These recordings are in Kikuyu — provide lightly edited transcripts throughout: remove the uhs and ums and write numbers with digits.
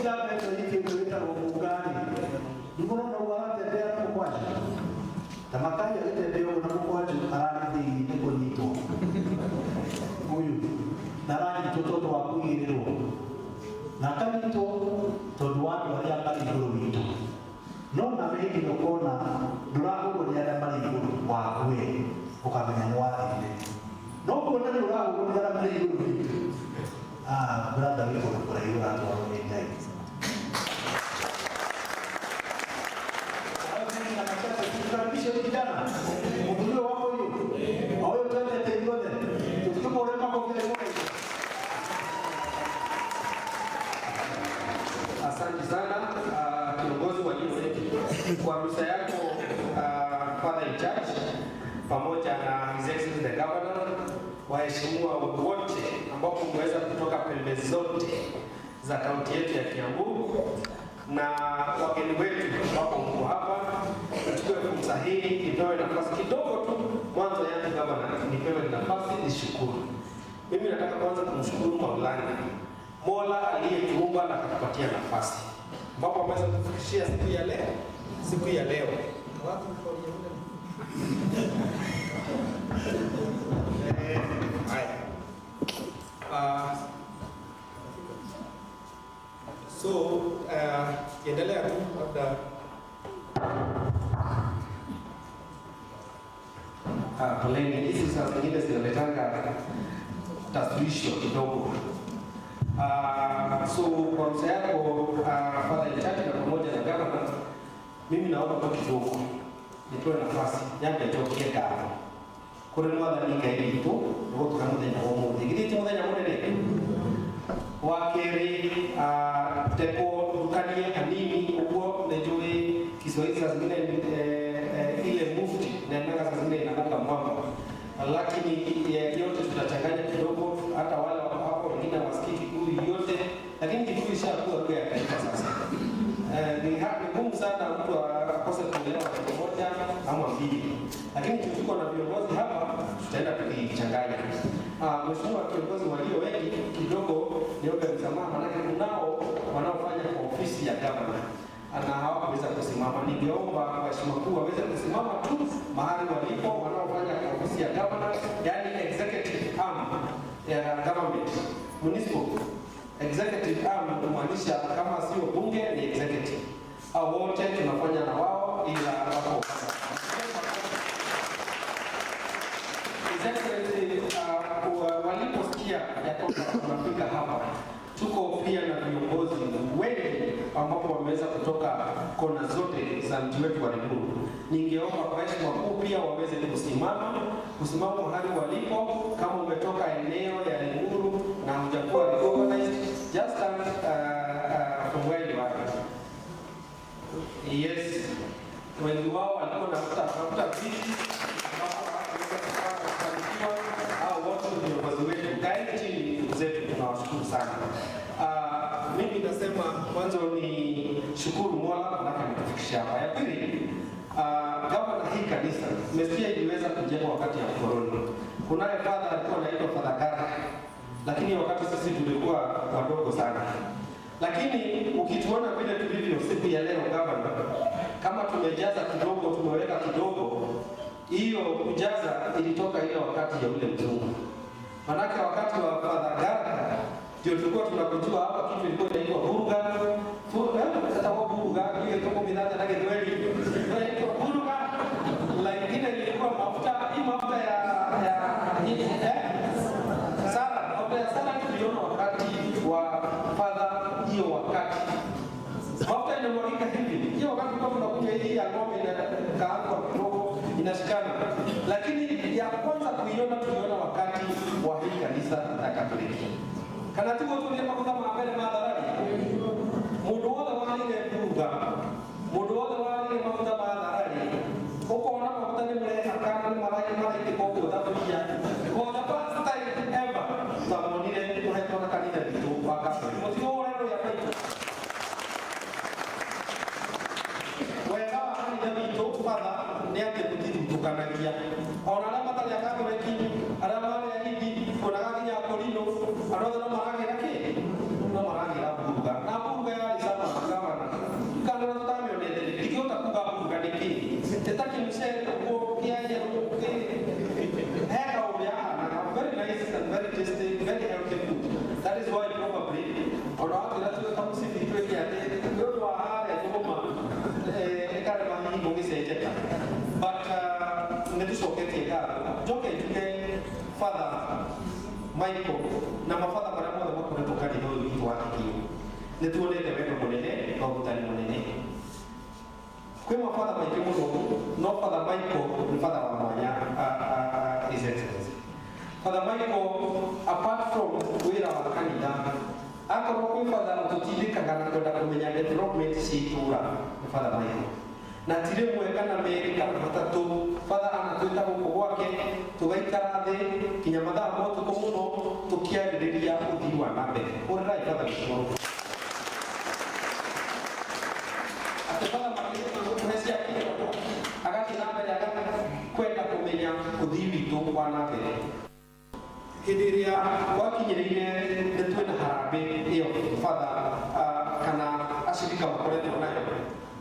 Njamba ĩno ĩkĩtwo ĩtagwo Mũngarĩ. Nĩmũrona ũguo aratembea na mũkwanjũ, ta Makai agĩtembea ũguo na mũkwanjũ, ararĩ thĩinĩ nĩ kũnyitwo ũyũ, na aranyitwo tondũ wa kũigĩrĩrwo, na akanyitwo tondũ wa andũ arĩa marĩ igũrũ witũ. No nawe hĩndĩ ĩrĩa ũkona ndũrahũrwo nĩ arĩa marĩ igũrũ waku we, ũkamenya nĩ wathire. No kuona nĩ ũrahũrwo nĩ arĩa marĩ igũrũ witũ, ah, brother, wĩ kũndũ kũraihu ũratwarwo nĩ Ngai. Hayo mengi na machache, tukaribishe huyu kijana mũthuri ũyũ wa ũyũ o ũyũ twendete ithuothe, tũtikĩmũre makofi rĩmwe. Asante sana kiongozi wa jimbo letu kwa ruhusa yako, Father in charge pamoja na His Excellency the Governor, waheshimiwa wote ambao mmeweza kutoka pembe zote za kaunti yetu ya Kiambu na wageni wetu ambao mko hapa, nichukue fursa hii nipewe nafasi kidogo tu mwanzo yangu gavana, nipewe nafasi nishukuru. Mimi nataka kwanza kumshukuru Maulana, Mola aliyetuumba na akatupatia nafasi ambapo ameweza kutufikishia siku ya leo, siku ya leo. Haya. So, endelea tu labda. Ah, poleni, hizi saa zingine zinaletanga taswisho kidogo. So kwa ruhusa yako, Father in charge na pamoja na governor, mimi naomba tu kidogo nipewe nafasi nyambe njokie ngatho kũrĩ Mwathani Ngai witũ nĩ gũtũhe mũthenya wa ũmũthĩ. Githĩ ti mũthenya mũnene? Wa kerĩ, teko ndukanie hanini ũguo, nĩ njũĩ Kiswahili saa zingine ile mufti naendaga saa zingine inagonga mwamba, lakini yote tutachanganya kidogo, hata wale wako hapo wengine hawasikii Kikuyu yote, lakini Kikuyu ishakuwa lugha ya taifa sasa. Ni ngumu sana mtu akose kuelewa kitu moja ama mbili, lakini tuko na viongozi hapa, tutaenda tukichanganya. Mheshimiwa kiongozi, walio wengi kidogo niombe msamaha, manake kunao wanaofanya kwa ofisi ya gavana na hawakuweza kusimama. Ningeomba waheshimiwa kuu waweze kusimama tu mahali walipo, wanaofanya kwa ofisi ya gavana, yani executive arm ya government, municipal executive arm, kumaanisha kama sio bunge ni executive, au wote tunafanya na wao, ila wako His Excellency, waliposikia ya kwamba tunafika hapa, tuko pia na viongozi wengi ambapo wameweza kutoka kona zote za mji wetu wa Limuru. Ningeomba kwa heshima kuu pia waweze kusimama mahali walipo. Kama umetoka eneo ya Limuru na hujakuwa recognized, just stand from where you are. Yes, wengi wao walikuwa wanatafuta viti ambapo hawakuweza kufanikiwa. Hao wote ni viongozi wetu. Kaeni chini, ndugu zetu, tunawashukuru sana. Mimi nasema mwanzo ni shukuru Mola manake ametufikisha hapa. Ya pili, gavana, hii kanisa mmesikia iliweza kujengwa wakati ya korona. Kunaye father alikuwa anaitwa Father Kara, lakini wakati sisi tulikuwa wadogo sana, lakini ukituona vile tulivyo siku ya leo gavana, kama tumejaza kidogo, tumeweka kidogo, hiyo kujaza ilitoka ile wakati ya ule mzungu. Manake wakati wa Father Gara ndio tulikuwa tunakujua hapa kitu ilikuwa inaitwa buruga. Sasa kwa buruga hiyo ilikuwa bidhaa na Githweri. Inaitwa buruga. Lakini ilikuwa mafuta, hii mafuta ya nini eh? Sara, mafuta ya Sara tuliona wakati wa Father hiyo wakati. Mafuta inamwagika hivi. Hiyo wakati kwa tunakunywa hii ya ng'ombe inakaangwa kidogo inashikana. Lakini ya kwanza kuiona tuliona wakati wa hii kanisa la Katoliki. Kana tiguo turie maguta ma mbere ma tharari. Mundu wothe warĩire mbuga, mundu wothe warĩire maguta ma tharari, ũkona maguta nĩ mũrehakana nĩ maraitĩka ũguo thaburia. For the first time ever twamonire tũhetwo na kanitha witũ wa Katoliki. Mũtigo ũrĩa ya maitũ. Wega wa kanitha witũ batha nĩ atĩ mũtithutũkanagia. Ona arĩa matarĩ a Katoliki, arĩa marĩ a Hindi, ona nginya Akorino, andũ othe no maragĩra kĩ? No maragĩra mbuga. Na Ta mũcibi twĩke atĩ nĩ ũndũ wa harĩa thũkũma ĩkarema hihi mũgĩcenjeka, but nĩ tũcoketie ngatho. Njoke njuge Father Michael na mabatha marĩa mothe makoretwo kanitha ũyũ witũ wa Kĩgio, nĩ tuonete wendo mũnene na ũrutani mũnene. Kwĩ mabatha maingĩ mũno, no Father Michael nĩ batha wa mwanya. His Excellency Father Michael, apart from wĩra wa kanitha, akorwo kwĩ batha ũtũtindĩkaga na kwenda kũmenya development cia itũũra, nĩ Father Michael. Na ti rĩmwe kana merĩ kana matatũ batha anatwĩta gũkũ gwake, tũgaikara thĩ nginya mathaa ma ũtukũ mũno tũkĩarĩrĩria ũthii wa na mbere. Hũrĩrai batha witũ atĩ batha makĩrĩte gũkũhe cia kĩroko, agathiĩ na mbere kwenda kũmenya ũthii witũ wa na mbere. Hĩndĩ ĩrĩa gwakinyĩrĩire nĩ twĩna harambĩ ĩyo batha kana acirika makoretwo nayo,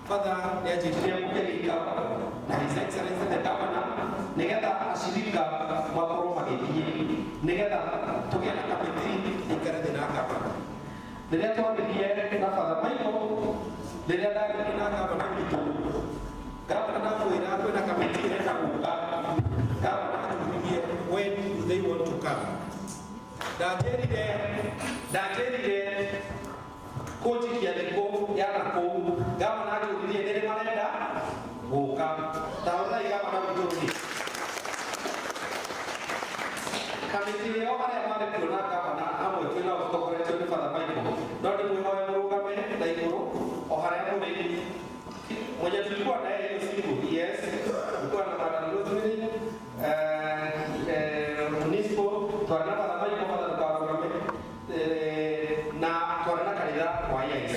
batha nĩ anjĩtire mũke gĩikaro na His Excellency the Governor, nĩgetha acirika makorwo magĩthiĩ, nĩgetha tũgĩe na kamĩtĩ ĩikare thĩ na gavana. Rĩrĩa twambirie na Father Michael, rĩrĩa ndaririe na gavana witũ, gavana ndamwĩra kwĩna kamĩtĩ ĩrenda gũka, gavana atũririe, "When do they want to come?" Ndanjĩrire kũnjikia thikũ ya nakũu. Gavana anjũririe nĩ rĩ marenda gũka. Tahũrĩrai gavana witũ rũhĩ. Kamĩtĩ ĩyo, arĩa marĩ kuo na gavana amwe twĩ nao tũtongoretio nĩ Father Michael, no ndĩmwĩhoe mũrũgame na igũrũ o harĩa mũrĩ. Mwenye tulikuwa naye hiyo siku, yes, tulikuwa na Madam Rosemary Munispo, twarĩ na Father Michael, Father ndũkarũgame, na twarĩ na kanitha wa AIC.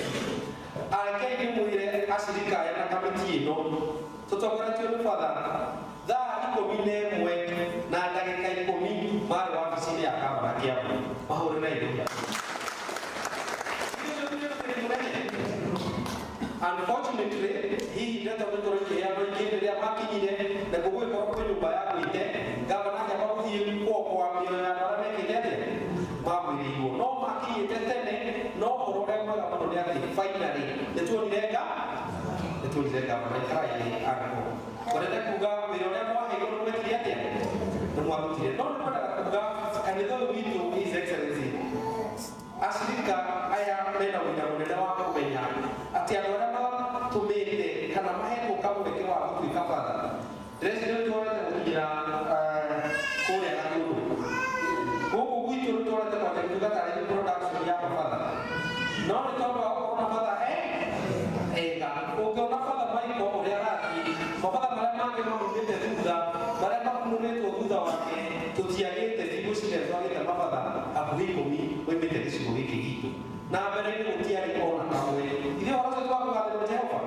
Arekei ndĩmwĩre acirika aya na kamĩtĩ ĩno tũtongoretio nĩ Father, 11:10 marĩ wabici-inĩ ya gavana Kiambu. Mahũre na indo. Unfortunately, hihi ndeto gĩkorwo ikĩheanwo ingĩ rĩrĩa makinyire nakuo gũgĩkorwo kwĩ nyũmba ya gwĩte, gavana akĩamba gũthiĩ kuokoa mĩoyo ya andũ arĩa mekĩte atĩa magwĩrĩirwo, no makinyĩte tene. No ũhoro ũrĩa mwega mũno nĩ atĩ finally nĩ tuonire gavana. Ikarai anko ngorete kuga wĩra ũrĩa mwaheirwo nĩ mwekire atĩa, nĩ mwarutire. No nĩ kwendaga kuga kanitha ũyũ witũ, His Excellency, acirika aya mena wĩra mũnene wa kũmenya atĩ andũ arĩa matũmĩte kana mahetwo kamweke wa gũtuĩka batha, ndĩreciria nĩ tũrorete gũkinyĩra kũrĩa Gatũndũ gũkũ gwitũ, nĩ tũrorete kwanja gũtuĩka tarĩ production ya mabatha, no nĩ tondũ wa gũkorwo na batha ega. Ũngĩona Father Michael ũrĩa arathiĩ, mabatha marĩa mangĩ mamumĩte thutha, marĩa makunũrĩtwo thutha wake, tũtiagĩte, ndigwĩciria twagĩte mabatha hakuhĩ 10 moimĩte gĩcigo gĩkĩ gitũ, na mbere-inĩ gũtiarĩ ona kamwe. Ithuĩ ũhoro ũcio twakũgathĩrwo Jehova.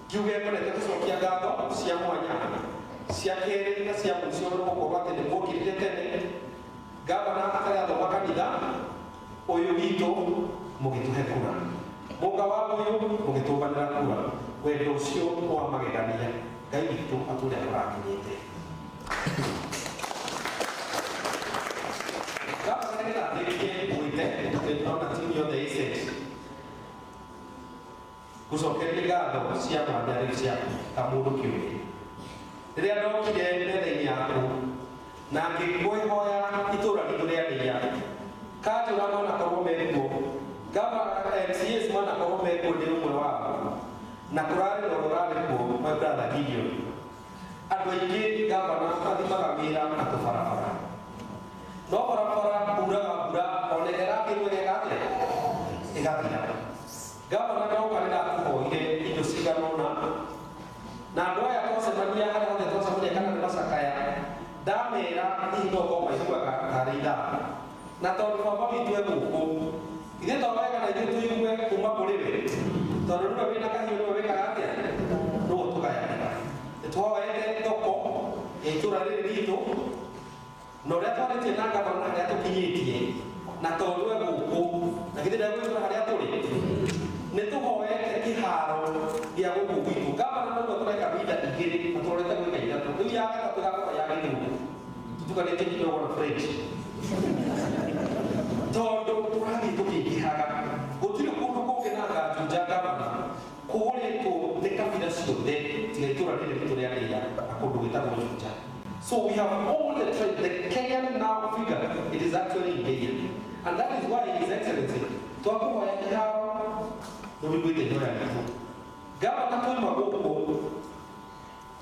Ngiuge ngorete gũcokia ngatho cia mwanya cia kerĩ na cia mũico nĩ gũkorwo atĩ nĩ mwokĩrire tene gavana atarĩ athoma kanitha ũyũ witũ, mũgĩtũhe kura, mũka wa ũyũ mũgĩtũmbanĩra kura. Wendo ũcio nĩ wa magegania. Ngai witũ atũre akũrathimĩte. Gavana, nĩgetha ndĩkie gwĩte, nĩndĩrona timu yothe ĩ set gũcokeria ngatho cia mwanya rĩu ciaku ta mũndũ kĩũmbe. Rĩrĩa ndokire metha-inĩ yaku na ngĩkwĩhoya itũũra ritũ rĩa Ndĩia, kanjũra manakorwo mekuo, MCAs manakorwo mekuo, ndĩ ũmwe wao, na kũrarĩ na ũrĩa ũrarĩ kuo, my brother Gideon. Andũ aingĩ, gavana, mathimaga wĩra na tũbarabara, no barabara kuraga mbura ona ĩrĩa ĩrakĩrwo ĩgeka atĩa, ĩgathira. Gavana, ndoka nĩ ndakũhoire indo cigana ũna, na andũ aya twacemania harĩa hothe twacemania kana nĩ macakaya, ndamera hihi no korwo maiguaga tarĩ ithaa, na tondũ baba witũ e gũkũ, ithuĩ to wega na ithuĩ tũigue kuma kũrĩ we, tondũ nĩwe wĩna kahiũ, nĩwe wĩkaga atĩa, nĩwe ũtũgayagĩra. Nĩ twoete thoko ya itũũra rĩrĩ ritũ, na ũrĩa twarĩtie na gavana harĩa tũkinyĩtie, na tondũ e gũkũ na githĩ ndegwĩtũra harĩa tũrĩ, nĩ tũhoete kĩharo gĩa gũkũ gwitũ. Gavana, noguo tũreka mitha igĩrĩ na tũrorete gwĩka ithatũ, rĩu ya gatatũ ĩgakorwo ya gĩthũngũ tũtukanĩtie kidogo na French, tondũ tũrathiĩ tũkĩingĩhaga. Gũtirĩ ciothe tiga itũra rĩrĩ ritũ rĩa Ndĩa na kũndũ gwĩtagwo Juja. So we have all the trade, the Kenyan now figure, it is actually in Kenya. And that is why His Excellency, twakũhoya kĩharo, nĩwĩiguĩte ihoya ritũ. Gavana twauma gũkũ,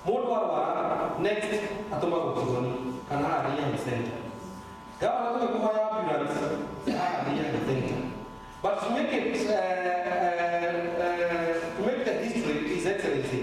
mũndũ arwara, next atũmagwo Tigoni kana haha Health Center. Gavana tũgĩkũhoya ambulance haha Health Center. But to make it, to make the history, His Excellency,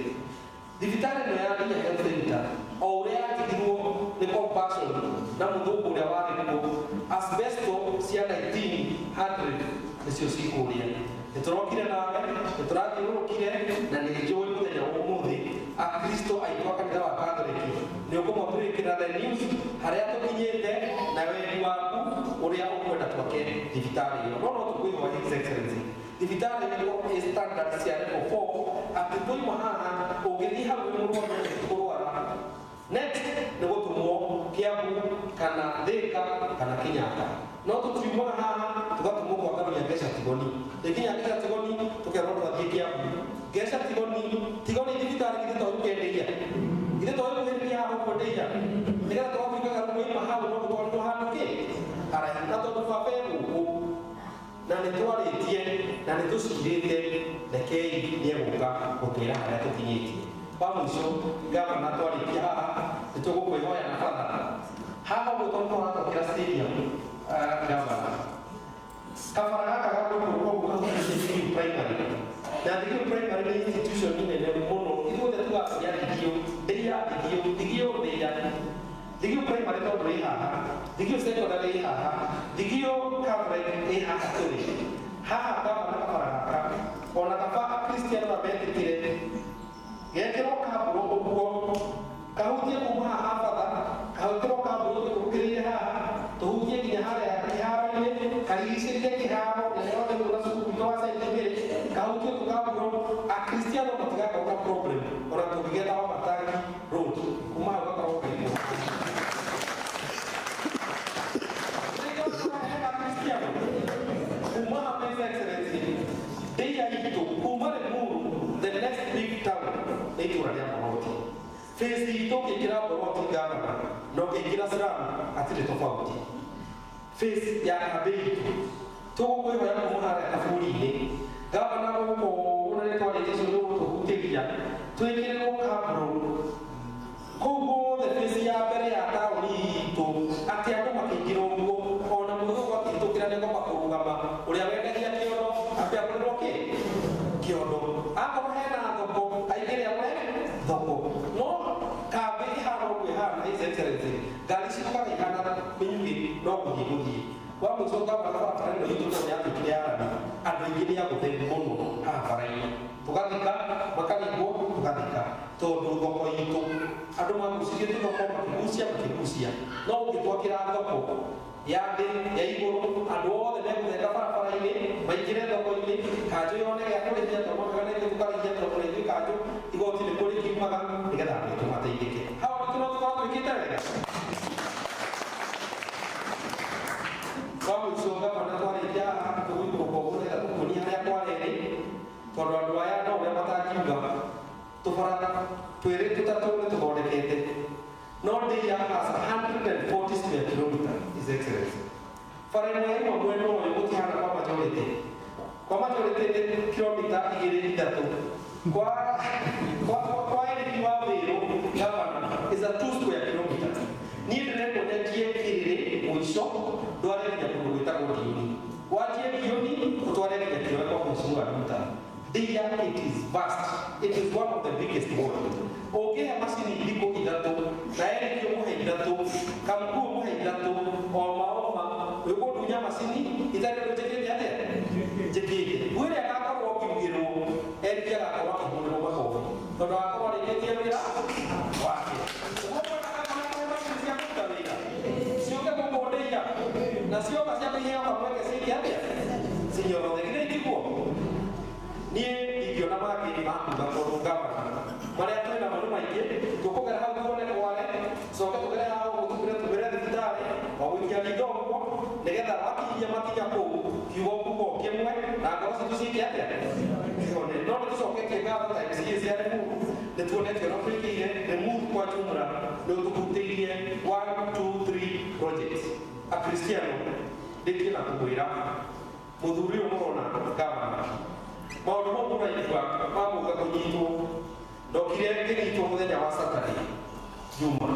thibitarĩ ĩno ya Ndĩa Health Center o ũrĩa yatigirwo nĩ Compassion na mũthũngũ ũrĩa warĩ kuo, asbesto cia 1900 nĩcio cikũrĩa. Nĩ tũrokire nawe, nĩ tũrathiũrũrũkire na nĩ njũĩ mũthenya wa ũmũthĩ akristo aitũ a kanitha wa Katholiki nĩ ũkũmwatũrĩkĩra the news harĩa tũkinyĩte na wendi waku ũrĩa ũkwenda twake thibitarĩ ĩyo. No tũkwĩhoya, His Excellency, thibitarĩ ĩyo ĩ standard cia level 4, atĩ twauma haha ũngĩthiĩ hau wĩ mũrwaru kũrwara, next nĩ gũtũmwo Kiambu kana Thika kana Kenyatta. No tũtiumaga haha tũgatũmwo kwa Ngamia Ngeca Tigoni, rĩkinya Ngeca Tigoni tũkerwo twathiĩ Kiambu. Ngeca Tigoni, Tigoni thibitarĩ githĩ to ũkendeia, githĩ to ũkuhĩrĩria haha ũguo Ndeia, nĩgetha tũgatuĩkaga rĩu wauma hau no gũtwarirwo handũ kĩ haraihu, na tondũ baba e gũkũ na nĩ twarĩtie na nĩ tũcirĩte, rekei nĩ egũka gũtwĩra harĩa tũkinyĩtie. Wa mũico, gavana, twarĩkia haha nĩ tũgũkwĩhoya na batha haha ũguo tondũ tũratokera stadium, gavana, kabara gaka ga gũikũrũka ũguo kahutĩtie Thigio Primary, na Thigio Primary nĩ institution nene mũno. Ithuothe tugakuria Thigio, Ndĩa, Thigio, Thigio, Ndĩa, Thigio Primary tondũ ĩ haha, Thigio Secondary ĩ haha, Thigio Catholic ĩ haha, tũrĩ haha. Gavana, kabara gaka ona kaba Akristiano metĩkĩre gekĩrwo kambũro ũguo kahutie kuma haha batha, kahũkĩrwo kambũro tũkũrũkĩrĩire haha tũhutie nginya harĩa kĩharo-inĩ, karigicĩrie kĩharo na yothe na cukuru witũ wa Saint Mary, kahutie tũkambũro, Akristiano matigakorwo na problem ona tũngĩgetha wa Matangi Road kuma hau gakorwo kaigwo. Akristiano kuma hapa, His Excellency, Ndĩa itũ kuma Limuru, the next big town nĩ itũra rĩa Boroti. Face itũ ũngĩkĩra Boroti, gavana, na ũngĩkĩra Slum hatirĩ tofauti. Face ya kambĩ itũ tũgũkwĩhoya kuma harĩa kaburi-inĩ, gavana, gũkũ na nĩ twarĩtie ũcio nĩ ũgũtũhutĩria twĩkĩrĩrwo kambũro kũu guothe face ya mbere ya taũni itũ, atĩ andũ makĩingĩra ũguo ona mũthũngũ akĩhĩtũkĩra nĩ ngomba kũrũgama, ũrĩa wendagia kĩondo ambe agũrĩrwo kĩ kĩondo, akorwo hena thoko aingĩre agũre thoko. No kambĩ ĩhana ũguo ĩhana, His Excellency, ngari ciũkaga ihana mĩnyugĩ no gũthiĩ gũthiĩ. Wa mũico, ngamba, barabara ĩno itũ tondũ yatuĩkire ya rami, andũ aingĩ nĩ agũthe mũno haha bara-inĩ, tũgathika makarigwo tũgathika tondũ thoko itũ andũ magucirie tũthoko makĩgucia makĩgucia, no ũngĩtwakĩra thoko ya thĩ ya igũrũ, andũ othe megũthenga barabara-inĩ maingĩre thoko-inĩ, kanjũ yone gĩa kũrĩhia, tondũ mwakaga na ithuĩ tũkarĩhia, tondũ na ithuĩ kanjũ igoti nĩ kũrĩ kiumaga nĩgetha andũ aitũ mateithĩke. Hau nĩ tũno tũkorwo twĩkĩte wega. Wa mũico, gavana, twarĩkia haha tũgũikũrũka ũguo nĩgetha tũkuonie harĩa kwarerĩ, tondũ andũ aya no ũrĩa matangiuga tũbara twĩrĩ tũtatũ nĩ tũthondekete, no Ndĩa has 140 square kilometer, His Excellency. Bara ĩmwe yauma mwena ũyũ gũtihana kwa majority, kwa majority nĩ kilomita igĩrĩ ithatũ, kwa Eric wa Thĩrũ, gavana, is a 2 square kilometer. Niĩ ndĩrendwo nyanjie Kĩrĩrĩ mũico ndware nginya kũndũ gwĩtagwo Ndiũni, wanjie Ndiũni ũtware nginya Kĩoe kwa Mheshimiwa Ruta. Ndĩa, it is vast, it is one of the biggest one. Ũngĩhe macini thikũ ithatũ na Eric ũmũhe ithatũ, Kamkuu ũmũhe ithatũ, oma oma wĩkũndunya macini itarĩ ũndũ njĩkĩte atĩa njĩkĩte gwĩrĩ, agakorwo ngiugĩrwo Eric agakorwo akĩhũrĩrwo makobi tondũ agakorwo arĩkĩtie wĩra wake. Ũguo mwena macini cia kũruta wĩra ciũke gũkũ Ndĩa na cioka cia kũiheo kamweke ciĩke atĩa cinyorothe, githĩ tiguo? Niĩ ingĩona mangĩ makuga tondũ gavana marĩa twĩ namo nĩ maingĩ, tũkũgera hau tuone kware, coke tũgere haha ũguo tũkĩre tũmĩre thibitarĩ o gũikia ritho ũguo nĩgetha wakinyia makinya kũu kiugo kuga o kĩmwe na ngoro citũ ciĩke atĩa cihone. No nĩ tũcoketie ngatho ta MCA cia Limuru. Nĩ tuonete ũrĩa twĩkĩire Limuru kwa jumla, nĩ ũtũhutĩirie 1 2 3 projects. Akristiano, ndĩkie na kũmwĩra mũthuri ũyũ mũrona gavana, maũndũ mau mũraigua ma mũga kũnyitwo, ndokire ngĩnyitwo mũthenya wa Saturday juma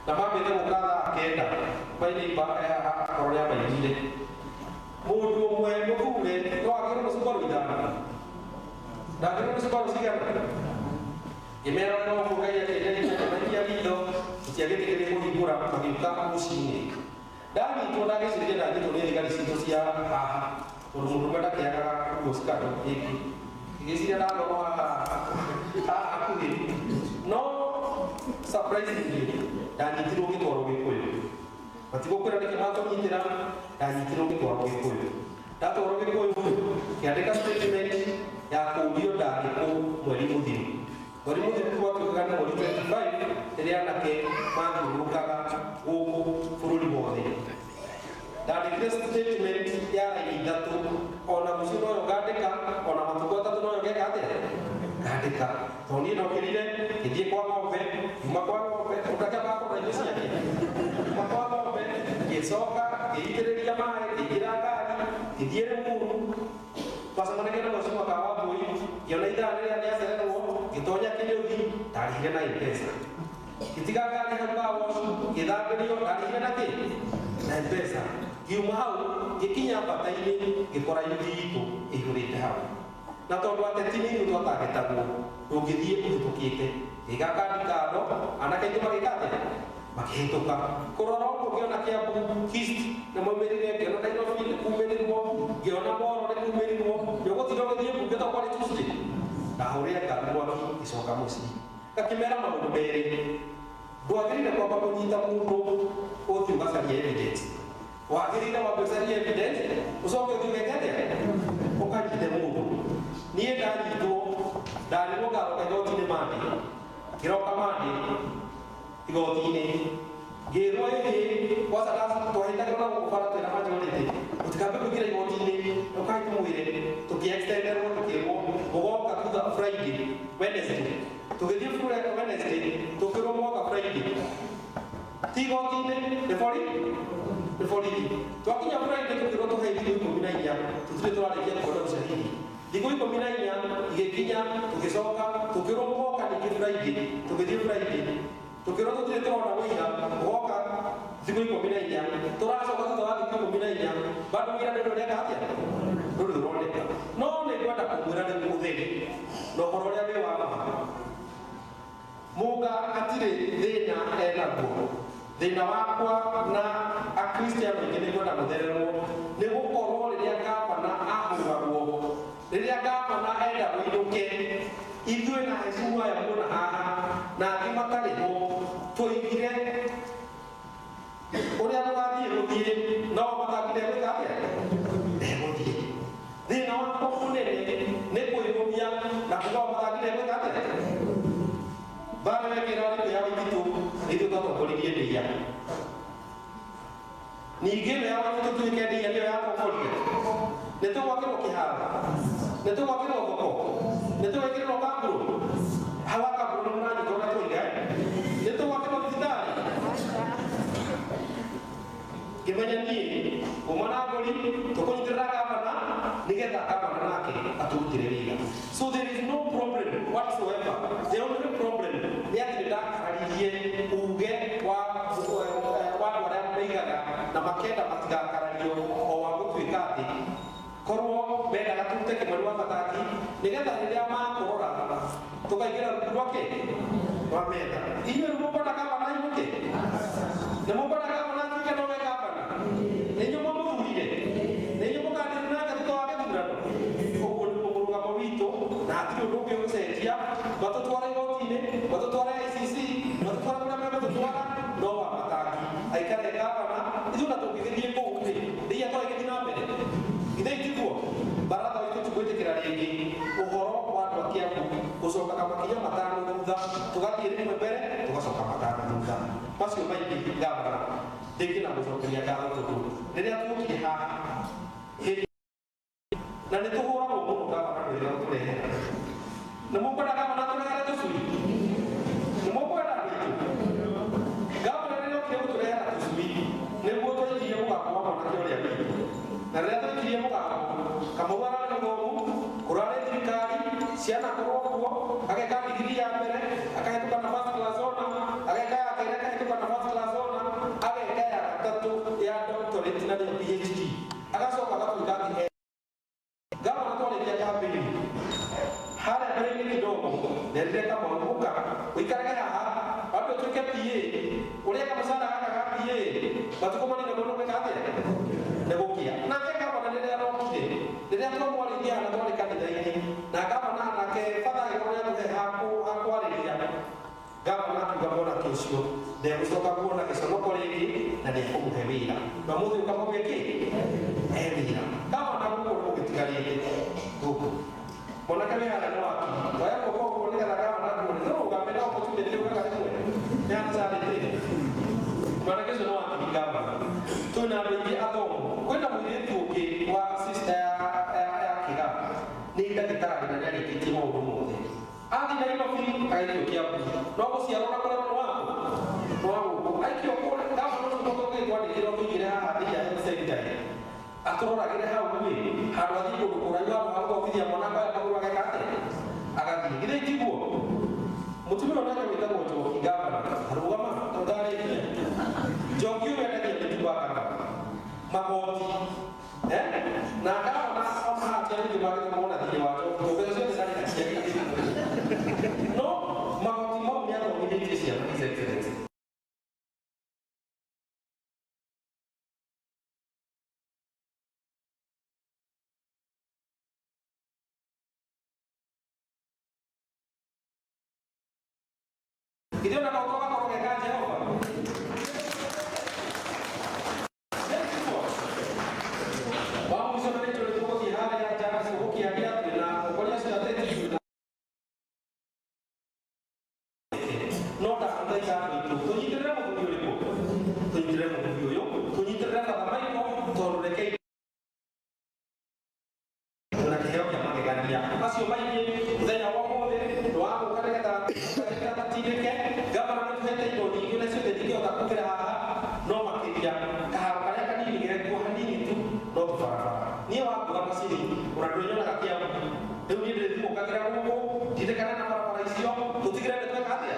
na mambĩte gũka thaa 9. Mainĩimba akorwo nĩ amaiguire mũndũ ũmwe mũthure no agĩrwo nĩ cubaru 5, ndagĩrwo nĩ cubaru cigana. Ngĩmera no ũguo Ngai akĩndeithia, ngĩmaikia ritho, tũtiagĩtĩkĩrie kũhingũra, magĩũka rũcinĩ. Ndanyitwo, ndagĩciria ndanyitwo nĩ thigari citũ cia haha, tondũ mũndũ ũmwe ndakĩagaga ũguo cikando ĩngĩ, ngĩciria ndatwarwo haha haha hakuhĩ, no surprisingly ndanyitirwo ngĩtwarwo Gĩkũyũ. Matigũkwĩra nĩkĩ matũnyitĩra. Ndanyitirwo ngĩtwarwo Gĩkũyũ. Ndatwarwo Gĩkũyũ, ngĩandĩka statement ya kũũrio ndarĩ kũ mweri mũthiru. Mweri mũthiru gwatuĩkaga nĩ mweri 25, rĩrĩa anake mathiũrũrũkaga gũkũ bũrũri wothe. Ndandĩkire statement ya raini 3, ona rũciũ noyo ngandĩka, ona matukũ 3 noyo ngeka atĩa ngandĩka, tondũ niĩ ndokĩrire ngĩthiĩ kwa ng'ombe, ngiuma kwa ng'ombe, ũndakĩambaga kũrora indo ciake, ngiuma kwa ng'ombe, ngĩcoka ngĩitĩrĩria maĩ, ngĩingĩra ngari, ngĩthiĩ Limuru, twacemanagia na mheshimiwa Kawambui, ngĩona ithaa rĩrĩa rĩacererwo, ngĩtonya kĩnyũthi, ndarĩhire na M-Pesa, ngĩtiga ngari hau car wash, ngĩthambĩrio, ndarĩhire na kĩ na M-Pesa, ngiuma hau ngĩkinya bata-inĩ, ngĩkora yuthi itũ ĩihũrĩte hau, na tondũ ateti nĩ ithuĩ twatagetagwo, ndũngĩthiĩ ũhĩtũkĩte. Ngĩiga kandi kando, anake aitũ magĩka atĩa, makĩhĩtũka. Kũrora ũguo ngĩona Kiambu East nĩ maumĩrire, ngĩona Nairobi nĩ kumĩrirwo, ngĩona Moro nĩ kumĩrirwo. Nĩ ũgũtinda ũgĩthiĩ mbunge to kwarĩ Tuesday. Ndahũrĩre ngari mwaki, ngĩcoka mũciĩ, ngakĩmera maũndũ merĩ: ndwagĩrĩire kwamba kũnyita mũndũ ũthiĩ ũgacaria evidence, wagĩrĩire wambe ũcarie evidence, ũcoke ũthiĩ ũgeke atĩa, ũkanyite mũndũ. Niĩ ndanyitwo, ndarirwo ngaroka igoti-inĩ Monday, ngĩroka Monday igoti-inĩ, ngĩrwo ĩhĩ kwanza twahĩtagĩrwo na gũkũ bara twĩna majority, mũtikambe kũingĩra igoti-inĩ, ũkai tũmwĩre. Tũkĩ-extenderwo, tũkĩrwo mũgoka thutha Friday, Wednesday. Tũgĩthiĩ Wednesday, tũkĩrwo moka Friday, ti igoti-inĩ, nĩ bori, nĩ borithi. Twakinya Friday, tũkĩrwo tũhe thikũ 14, tũtirĩ tũrarĩkia kuona ushahidi. Thikũ 14 igĩkinya, tũgĩcoka tũkĩrwo mũgoka ningĩ Friday. Tũgĩthiĩ Friday, tũkĩrwo tũtirĩ tũrona wĩira, mũgoka thikũ 14. Tũracoka thutha wa thikũ 14, bado wĩra ndũrĩ ũreka atĩa, ndũrĩ ũroneka. No nĩ ngwenda kũmwĩra rĩu ũtheri na ũhoro ũrĩa wĩ wa ma. Mũnga hatirĩ thĩna enaguo. Thĩna wakwa na Akristiano aingĩ nĩ kwenda gũthererwo, nĩ gũkorwo rĩrĩa gavana ahũragwo, rĩrĩa gavana enda gũinũke, ithuĩ na hecimu aya muona haha na angĩ matarĩ ho, twoigire ũrĩa mũgathiĩ gũthiĩ no mathakire gwĩka atĩa, ndegũthiĩ. Thĩna wakwa mũnene nĩ kwĩrũmia na kuga mathakire gwĩka atĩa. Mbara wekĩra rĩko ya Waititũ, nĩ ithuĩ twatongoririe ndĩia. Ningĩ ĩno ya Waititũ tuĩke ndĩia nĩyo yatongoria. Nĩ tũgwakĩrwo kĩharo, nĩ tũgwakĩrwo thoko, nĩ tũgwĩkĩrĩrwo kambũrũ hau ha kambũrũ, nĩ mũranyita ũrĩa twoiga, eh? Nĩ tũgwakĩrwo thibitarĩ. Ngĩmenya niĩ kuma na ngũri tũkũnyitĩrĩra gavana nĩgetha gavana nake atũrutĩre wĩra. So there is no problem whatsoever. The only problem nĩ atĩ nĩ ndakararirie uge wa andũ arĩa meigaga na makenda matigakarario, o wa gũtuĩka atĩ korwo mendaga tũrute Kĩmani wa Bataki nĩgetha rĩrĩa makũrora tũkaingĩra rungu rwake rwa metha. Inyuĩ nĩ mũkwenda gavana ainũke? Nĩ mũkwenda gavana atuĩke nowe gavana? Nĩ inyuĩ mwamũthurire, nĩ inyuĩ mũkandĩri nake thutha wa gĩthurano. Ũguo nĩguo mũrũgamo witũ, na hatirĩ ũndũ ũngĩ ũgũcenjia. Matũtware igoti-inĩ, matũtware ICC, matũtware kũrĩa megũtũtwara, no wa Matangi aikare gavana. Ithuĩ na tũngĩgĩthiĩ kũu rĩ, ndĩia twagĩthiĩ na mbere ithe itiguo baratha witũ. Tũgwĩtĩkĩra rĩngĩ ũhoro wa andũ a Kiambu gũcokaga makinya 5 thutha, tũgathiĩ rĩmwe mbere, tũgacoka 5 thutha. Macio maingĩ, gavana, ndĩngĩ na gũcokeria ngatho, tondũ rĩrĩa tuokire haha hĩndĩ na nĩ tũhũragwo mũno, gavana nĩ wĩra ũtũrehera. Nĩ mũkwenda gavana tũrehere tũcui? Nĩ mũkwenda andũ aitũ? Gavana rĩrĩa okire gũtũrehera tũcui nĩguo twaikirie mũgambo wa mwanake ũrĩa witũ, na rĩrĩa twaikirie mũgambo Kamau ararĩ mũthomu, kũrarĩ thirikari ciana korwo kuo, ageka digiri ya mbere akahĩtũka na first class honor, ageka ya kerĩ akahĩtũka na first class honor, ageka ya gatatũ ya doctorate na nĩyo PhD, agacoka agatuĩka atĩ gavana twarĩkia campaign harĩa mbere-inĩ kidogo nderire Kamau ũka ũikarage haha wambe ũtuĩke PA ũrĩa kamũcara gaka ga PA matukũ manini mũno gwĩka atĩa nĩ gũkia. Nake gavana rĩrĩa arokire, rĩrĩa twamwarĩirie hana twarĩ kanitha-inĩ na gavana nake batha agĩkorwo nĩ atũhe hakwarĩria, gavana akiuga mwanake ũcio ndegũcoka kuona gĩconoko rĩngĩ na nĩekũmũhe wĩra, na ũmũthĩ ũkamũhe kĩ e wĩra. Gavana gũkũ gũgĩtigarĩte gũkũ mwanake wĩ harĩa nĩ wakiri oya guoko ũguo nĩgetha gavana akuone nĩrũgame na opportunity ũgaga rĩmwe nĩ acarĩtĩre mwanake ũcio nĩ wakiri. Gavana twĩna andũ aingĩ athomu, kwĩna mũirĩtu ũngĩ wa sister ya kĩga nĩ ndagĩtarĩ na nĩarĩkĩtie maũndũ mothe, athiĩ Nairobi agaikio Kiambu, no gũciarwo na kũrerwo nĩ waku nĩ wa gũkũ aikio kũrĩa. Gavana ũcio mũtũngĩ twandĩkĩrwo tũigĩre haha thĩinĩ ya health center atũroragĩre hau rĩ, handũ athiĩ kũndũ kũraihu, handũ ha gũthomithia mwana akaya magũrũ ageka atĩa agathiĩ. Githĩ tiguo mũtumia ũyũ nake wĩtagwo Njoki? Gavana arũgama tondũ ndarĩkia. Njoki ũyũ endagia mĩtu wa gavana magoti eh na gavana ona hatia ningĩ magĩte mona thirĩ wa Njoki tondũ mbeca ciothe ndarĩ naciake, no magoti mau nĩ athomithĩtie ciana. His Excellency, githĩ ona kaũndũ gakorwo ge ka Jehova. Wa mũico na nĩtũrĩ tũgũthiĩ harĩa nja gũkĩaria twĩna atongoria acio ateti twĩna no ndagũthaitha andũ aitũ tũnyitĩrĩre mũthuri ũrĩkũ, tũnyitĩrĩre mũthuri ũyũ, tũnyitĩrĩre Father Michael, tondũ rekei na kĩheo kĩa magegania macio maingĩ mũthenya wa ũmũthĩ nĩwagũka nĩgetha tatindĩke. Gavana nĩ tũhete indo nyingĩ na ciothe ndingĩhota kũkĩra haha, no makĩria kaharo karĩa kanini gekuo hanini tu no tũbarabara. Niĩ wangũtha macini ona ndũrĩnyonaga Kiambu rĩu, niĩ ndĩrĩthimũkagĩra gũkũ ndindĩkana na barabara icio tũtigĩre nĩ tweka atĩa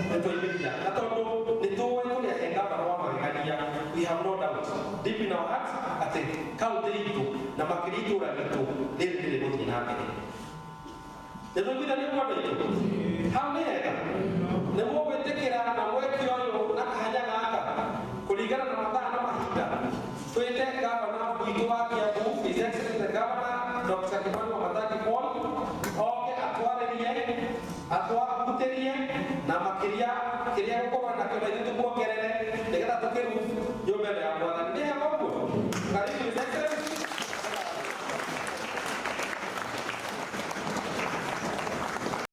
nĩ twaimĩria, na tondũ nĩ tũĩ tũrĩa he gavana wa magegania, we have no doubt deep in our hearts atĩ kaunti itũ na makĩria itũra ritũ rĩrĩ rĩrĩ gũthiĩ na mbere. Nĩ tũiguithania ũguo andũ aitũ? Hau nĩ hega nĩ mũgwĩtĩkĩra na mweke ũyũ na kahanya gaka kũringana na mathaa na mahinda twĩte gavana witũ wa Kiambu, His Excellency the Governor Dr. Kimani Wamatangi Paul, oke atwarĩrie atwahutĩrie na makĩria kĩrĩa gũkorwo nakĩo na ithuĩ tũmuongerere.